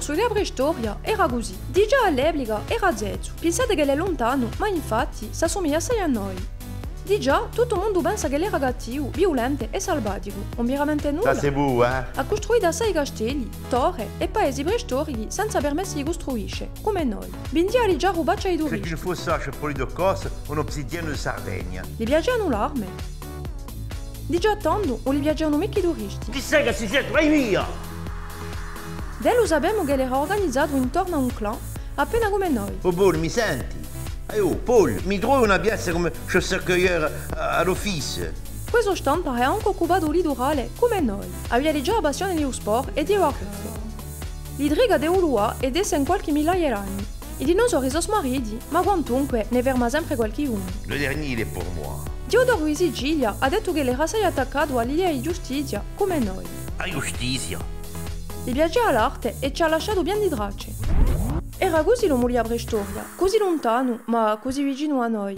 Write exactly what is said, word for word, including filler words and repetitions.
Sulia preistoria era cusì. Digià à l'epica era zezzu. Pinsate ch'ellu hè luntanu, ma infatti s'assumiglia assai à noi. Digià, tuttu u mondu pensa ch'ellu era cattivu, viulente è salvaticu, ùn veramente nulla. Sà s'hè bù, eh? Hà custruitu assai castelli, torre è paesi preistorichi senza permessi di custruisce, cum'è noi. Vindia à lighjà a rubaccia di turisti. C'est une fausse hache, polie de Corse, une obsidienne de Sardaigne. Li piacianu l'arme. Digià tandu ùn li piacianu micca i turisti. Chì sè chì si sente? Vai via! D'ellu sapemu ch'ellu era urganizatu intornu à un clan, appena cum'è noi. Oh Paul, mi senti? Aiò, Paul, mi trovi una piazza comme chausseur-cueilleur à, à l'office? Quessu stampare hà ancu occupatu u liturale cum'è noi. Avia digià a passione di u sport è di e baruffe. L'intriga di u luà hè d'esse in qualchì millaia d'anni. I dinosauri sò smariti, ma quantunque ne ferma sempre qualchì unu. Le dernier, il est pour moi. Diodoro di Sicilia hà dettu ch'ellu era assai attaccatu à l'idea di ghjustizia, cum'è noi. A ghjustizia? Li piacia l'arte è ci hà lasciatu piene di tracce. Era cusì l'omu di a preistoria, cusì luntanu, ma cusì vicinu à noi.